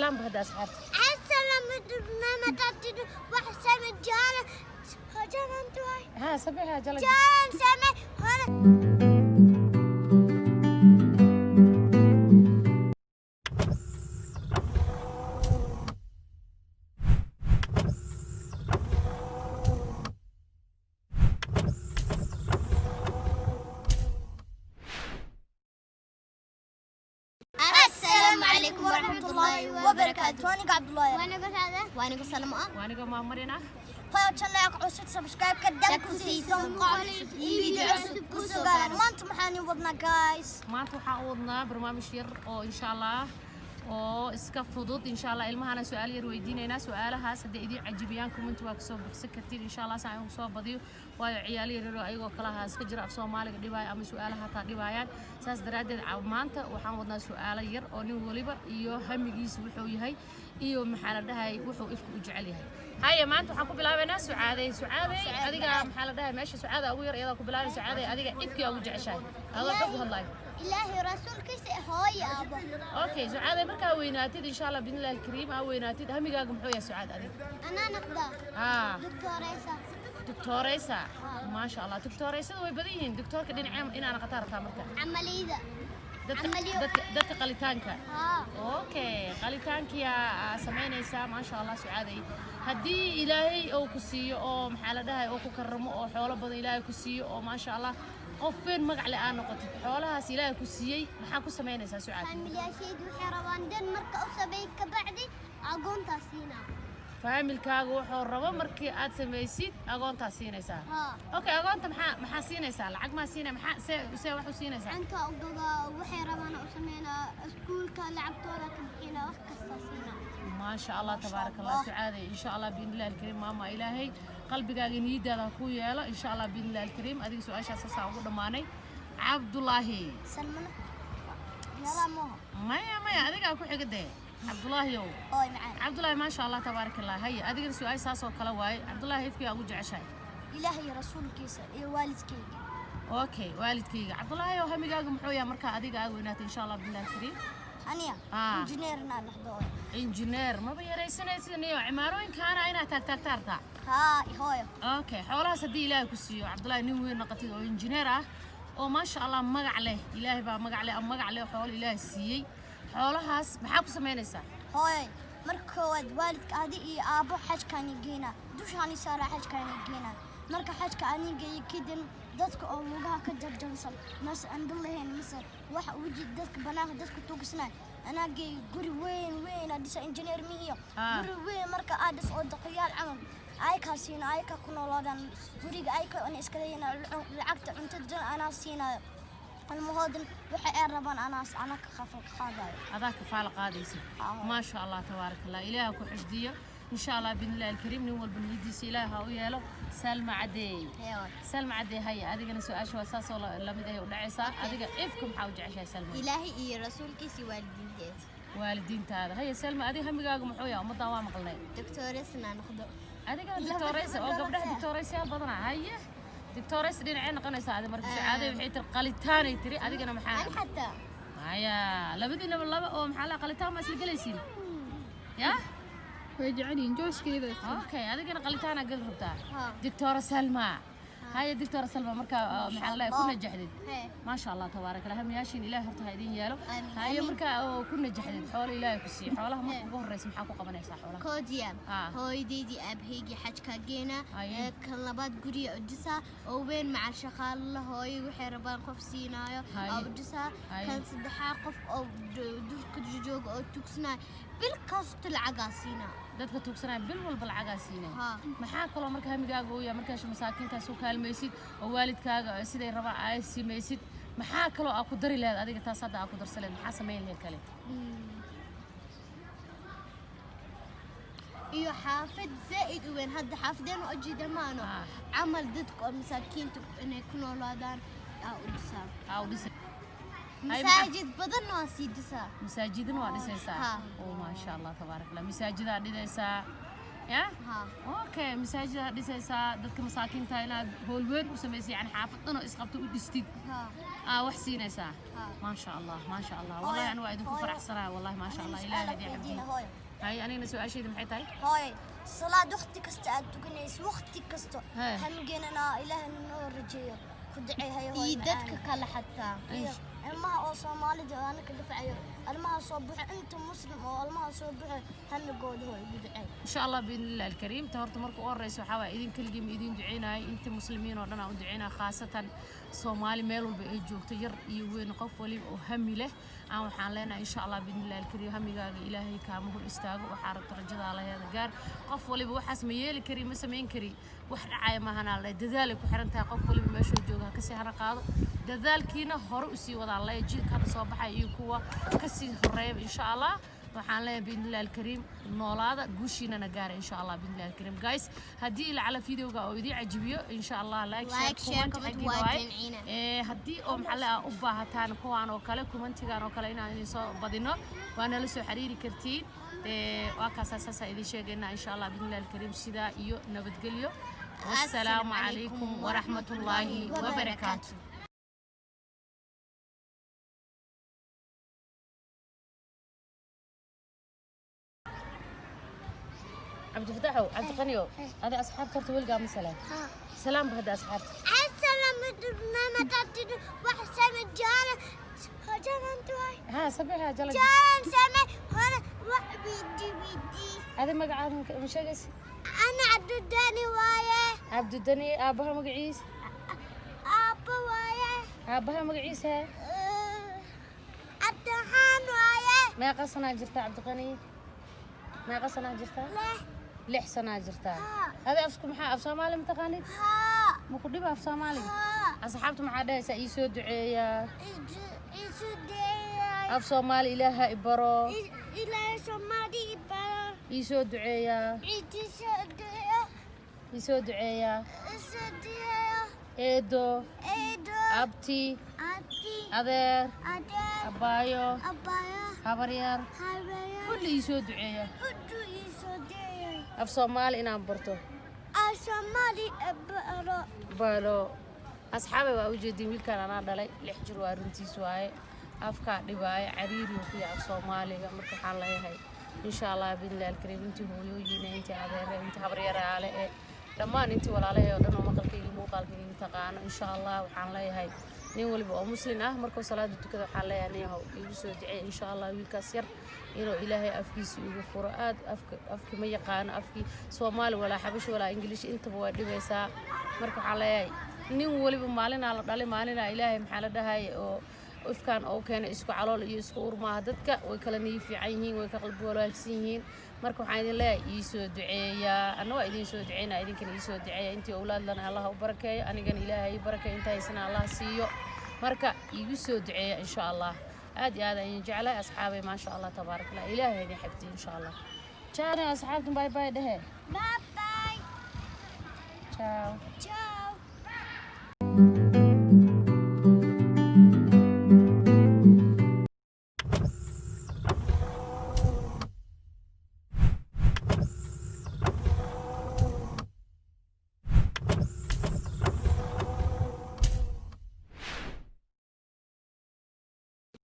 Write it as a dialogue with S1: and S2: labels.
S1: Salaam hadda asxaabta. Haa, sabixa jala.
S2: السلام عليكم ورحمة الله وبركاته.
S3: Aniga Cabdullaahi.
S2: Waaniga Saada. Waaniga Salma.
S1: Waaniga maamarin ah.
S3: File channel cusub, subscribe ka dab ku siiso video cusub ku soo gaar. Maanta maxaan u wadnaa, guys?
S1: Maanta waxaan u wadnaa barnaamij yar oo insha Allah oo iska fudud. Insha Allah ilmahana su-aal yar weydiinaynaa. Su-aalahaas hadday idiin cajibiyaan, comment waa kasoo bixsan kartiin insha Allah, saan igu soo badiyo, waayo ciyaalo yaryar oo ayagoo kalaha iska jira af Soomaaliga dhibaayo ama su-aalaha hataa dhibaayaan. Saas daraaddeed maanta waxaan wadnaa su-aalo yar oo nin waliba iyo hamigiisa wuxuu yahay iyo maxaa la dhahay wuxuu ifka u jecel yahay. Haya, maanta waxaan ku bilaabaynaa Sucaadey. Sucaadey, adiga maxaa la dhahay meesha Sucaada ugu yar, iyadaa ku bilaabay. Sucaadey, adiga ifkii ugu jeceshahay adoo xog u hadlayo?
S2: Ilaahay, rasuulkiisa, hooyo, aabo.
S1: Okay, Sucaade, markaa weynaatid insha Allah biidnillahi alkariim aa weynaatid, hamigaaga muxuu yahay, Sucaad, adiga?
S2: Anaa naqdaa.
S1: Haa.
S2: Doctoreysa.
S1: Doctoreysa, maasha Allah. Doctoreysada way badan yihiin. Doctoorka dhinacee inaa naqataa rabtaa marka?
S2: Camaliyada.
S1: Dadka
S2: Camaliyo.
S1: dadka qalitaanka.
S2: Haa.
S1: Okay, qalitaankiyaa samaynaysaa, maasha Allah. Sucaadey, haddii Ilaahay uu ku siiyo oo maxaa la dhahay oo ku karamo oo xoolo badan Ilaahay ku siiyo oo maasha Allah qof weyn magac le aa noqotid, xoolahaas Ilaahay ku siiyey maxaa ku samaynaysaa, Sucaad?
S2: Faamilyashaydu waxay rabaan dan marka u sameey ka bacdi agoontaa siinaa.
S1: Faamilkaaga wuxuu rabo markii aad samaysid agoontaa siinaysaa?
S2: Haa.
S1: Okay, agoonta maxaa siinaysaa? Lacag maa siinay? Maxaa see wax u siinaysaa?
S2: Cunta u gadaa, waxay rabaan u sameynaa, iskuulka lacagtooda ka bixinaa, wax kasta siinaa.
S1: Maasha Allah, tabaaraka Allah. Sucaadey, insha Allah biidnillahi alkariim, maama Ilaahay qalbigaaga niyadaada ha kuu yeelo insha Allah biidnillahi alkariim. Adiga su-aashaas saasaa ugu dhammaanay. Cabdulaahi.
S3: Salmana. Yala mo.
S1: Maya, maya, adigaa ku xiga dee, Cabdulaahiyow.
S3: Oy macaan.
S1: Cabdulaahi, maasha Allah, tabaaraka Allah. Haya, adigana su-aasha saas oo kale waaye. Cabdulaahi, ifkiyaa ugu jeceshahay?
S3: Ilaahay, rasuulkiisa iyo waalidkayga.
S1: Okay, waalidkayga. Cabdulaahi oo hamigaaga muxuu yahay markaa adiga aa weynaatay insha Allah biidnillahi alkariim?
S3: Aniga
S1: Ah.
S3: injineer inaan noqdo, oy.
S1: Injineer maba yaraysanaysid niyo cimaarooyinkaana inaad taagtaagta artaa.
S3: Haa, hooyo.
S1: Okay, xoolahaas haddii Ilaahay ku siiyo, Cabdulaahi, nin weyn noqotid oo injineer ah oo maasha Allah magac leh, Ilaahay baa magac leh ama magac leh, xoolo Ilaahay siiyey, xoolahaas maxaa ku samaynaysaa?
S3: Hooyo, marka koowaad waalidka adi iyo aabbo xajkaani geynaa, dushaani saaraa, xajkaani geynaa. Marka xajka ani geeyo kadib, dadka oo lugaha ka jarjarsan mase aan dal lahayn mase wax weji dadka banaanka dadka tuugsnaa anaa geeyo, guri weyn weyn aa dhisa, injineer mihiyo.
S1: Ah.
S3: Guri weyn marka aa dhis oo daqayaal camal ayakaa siina, ayakaa ku noolaadaan guriga, ayakaa ana iska leeyihin, lacagta cuntada dhan anaa siinayo, ilmahoodan waxa ay rabaan anaa ka khafal qaadayo.
S1: Adaa kafaala qaadaysid?
S3: Ah.
S1: Maasha Allah, tabaaraka Allah. Ilaah ku xifdiyo insha Allah biidnillahi alkariim. Nin walba niyadiisa Ilaah ha u yeelo. Salma Cadeey, Salma Cadeey, haya, adigana su-aasha waa saas oo lamid ahay u dhacaysaa. Adiga ifka maxaa u jeceshahay, Salma?
S2: Ilaahay iyo rasuulkiisa iyo waalidiinteeda.
S1: Waalidiintaada. Haya Salma, adiga hamigaaga muxuu yahay? Ummaddan waa maqalnay.
S2: Doctoresna noqdo.
S1: Adigana doctoreysa oo gabdhaha doctoreysayaal badanaa. Haye, doctoreysa dhinacee noqonaysaa adi marka? Sucaadey waxay tiri qalitaanay tiri, adigana maxaa?
S2: An xataa.
S1: Haya, labadiinaba laba oo maxaa la qalitaan ma isla gelaysiin ya?
S4: Way jecel yihiin jooskeeda.
S1: Okay, adigana qalitaanaa geli rabtaa?
S2: Haa.
S1: Doctora Salma, haya, doctora Salma, marka maxaa la dhahay ku najaxdid?
S2: Hee.
S1: Maasha Allah, tabaaraka Allah. Hamiyaashiin Ilaahay horta ha idin yeelo.
S2: Amiin.
S1: Haye, marka oo ku najaxdid, xoolo Ilaahay ku siiyo, xoolaha marka ugu horreysa maxaa ku qabanaysaa xoolaha?
S2: Koodiya.
S1: Ah.
S2: Hooyadeydii aabbahaygii xajkaa geena.
S1: Haye.
S2: Ee, kan labaad guriga u dhisaa oo weyn maca shaqaalaha, hooyo waxay rabaan qof siinaayo
S1: Haye.
S2: oo u dhisaa.
S1: Haye.
S2: Kan saddexaad qof oo dulka jooga oo tugsanayo bil kasta lacagaa siinaa.
S1: Dadka tuugsanaya bil walba lacagaa siinaya?
S2: Haa.
S1: Maxaa kaloo marka hamigaaga uu yahay markaa masaakiintaas u kaalmaysid oo waalidkaaga siday rabaan ay simaysid? Maxaa kaloo aa ku dari lahayd adiga taas hadda aa ku darsan lahayd? Maxaa samayn lahayd kale?
S2: Iyo xaafad zaa'id u weyn, hadda xaafadeen u jeeda maano.
S1: Ah.
S2: Camal dadka oo masaakiinta inay ku noolaadaan aa u dhisaa.
S1: Aa u dhisay. Ay,
S2: Masaajid badan waa sii dhisaa.
S1: Masaajidana waa dhisaysaa?
S2: Haa.
S1: Oo maasha Allah, tabaaraka Allah. Masaajidaa dhidaysaa ya?
S2: Haa.
S1: Okay, masaajidaa dhisaysaa, dadka masaakiinta inaad hool weyn u samaysay, yani xaafad dhan oo isqabto u dhistid.
S2: Haa.
S1: Wax siinaysaa. Maasha Allah, maasha Allah. Wallahi anigu waa idinku
S3: Hooyo.
S1: faraxsanaa wallahi. Maasha Allah, Ilaahay idin xifdiyo.
S3: Hooyo.
S1: Hay, anigana su-aashayda maxay tahay?
S3: Hooyo, salaad waqti kasta aad tukanayso, waqti kasta
S1: Hee.
S3: hamigeenana Ilaahay noo rajeeyo ku duceeyo. Hooyo
S2: Iyo dadka
S3: macaan.
S2: kale xataa.
S3: Iyo ilmaha oo Soomaalida oo anaka dafcayo, ilmaha soo baxo, inta Muslim oo ilmaha soo baxo, hamigooda hooyo ugu duceeyo.
S1: Insha Allah, biidnillahi alkariim. Ta horta marka u horeysa waxaa waaye idin keligii ma idin duceynaayo, inta Muslimiin oo dhan aan u duceynaya, khaasatan Soomaali meel walba ay joogto, yar iyo weyn, qof waliba oo hami leh aan waxaan leenahay, insha Allah, biidnillahi alkariim, hamigaaga Ilaahay kaama hor istaago. Waxaa rabta rajadaa laheeda gaar. Qof waliba waxaas ma yeeli kari, ma samayn kari, wax dhacaya maahanaa le. Dadaalay ku xiran tahay. Qof waliba meeshuu jooga ha kasii hana qaado, dadaalkiina hore usii wadaan le. Jiilka hadda soo baxaya iyo kuwa kasii horeeyaba, insha Allah, waxaan leeyahay, biidnillahi alkariim, noolaada, guushiinana gaara, insha Allah, biidnillahi alkariim. Guys, haddii lacala videoga oo idiin cajibiyo, insha Allah, like, share,
S2: Like, share,
S1: comment
S2: comment
S1: xaggiina
S2: waa
S1: waaye.
S2: jamciina.
S1: Haddii oo maxaa le u baahataan kuwaan oo kale, commentigan oo kale inaan idin soo badino, waa nala soo xiriiri kartiin. Waa kaasaa, saasaa idin sheegaynaa, insha Allah, biidnillahi alkariim. Sidaa iyo nabadgelyo. Wassalaamu calaykum waraxmatullaahi wabarakaatu. Cabdifataaxow, Cabdiqaniyow, adi asxaabta horta weligaa ma salaam salaam ba hadda asxaabta.
S2: Asalaam mama tatid wax sama jana janan tuay.
S1: Haa, sabixa jala.
S2: Janan sama hore wax bidi bidi.
S1: Adi magacaada ma sheegaysa?
S2: Ana Cabdudani waaye.
S1: Cabdidani. Aabbaha magaciisa?
S2: Aabba waaye.
S1: Aabbaha magaciisa?
S2: Cabdixaan waaye.
S1: Meeqa sanaa jirtaa, Cabdiqani? Meeqa sanaa jirtaa?
S2: Leh.
S1: 6 sanaa jirtaa.
S2: Haa.
S1: Adi afku maxaa, af Soomaali ma taqaanid?
S2: Haa.
S1: Ma ku dhiba af Soomaaliga?
S2: Haa.
S1: Asxaabta maxaa dhahaysaa? Ii soo duceeyaa.
S2: Isu deeyay.
S1: Af Soomaali Ilaaha i baro.
S2: Ilaahay Soomaali baro.
S1: Ii soo duceeyaa.
S2: Isu deeyo.
S1: Ii soo duceeyaa.
S2: Isu deeyo.
S1: Eedo.
S2: Eedo.
S1: Abti.
S2: Abti.
S1: Adeer.
S2: Adeer.
S1: Abaayo.
S2: Abaayo.
S1: Habaryar.
S2: Habaryar.
S1: Kulli ii soo duceeya.
S2: Hudu isu deeyay.
S1: Af Soomaali inaan barto.
S2: Af Soomaali baro.
S1: Balo asxaabay, waa ujeedin wiilkan anaa dhalay, 6 jir waa, runtiis waaye. Afkaa dhibaayo, cariiriyo ku yahay af Soomaaliga. Marka waxaan leeyahay, insha Allah, biidnillahi alkariim, intii hooyooyina, intii adeere, intii habaryaraale ee dhammaan, intii walaalahay oo dhan oo maqalkayga muuqaalkayga taqaano, insha Allah, waxaan leeyahay nin waliba oo Muslin ah markuu salaada tukada, waxaan leeyahay, nin yahow, igu soo duceey, insha Allah, wiilkaas yar inuu Ilaahay afkiisa igu furo. Aad afka afki ma yaqaano, afkii Soomaali walaa Xabashi walaa Ingiliish intaba waa dhibaysaa. Marka waxaan leeyahay, nin waliba maalinaa la dhalay, maalinaa Ilaahay maxaa la dhahay oo ifkaan oo keenay. Isku calool iyo isku urmaaha, dadka way kala niyi fiican yihiin, way ka qalbi wanaagsan yihiin. Marka waxaan idin leeyahay, ii soo duceeyaa. Anna waa idin soo duceynaa, idinkana ii soo duceeya. Intii owlaadlana Allah u barakeeyo, anigana Ilaahay ii barakeeyo, inta haysana Allah siiyo. Marka iigu soo duceeya, insha Allah. Aad iyo aad ayaan jeclahay asxaabay. Maasha Allah, tabaarak Allah, Ilaahay idin xifdiyo, insha Allah. Ciao asxaabtan, bye bye dhehe.
S2: Bye bye.
S1: Ciao.
S2: Ciao.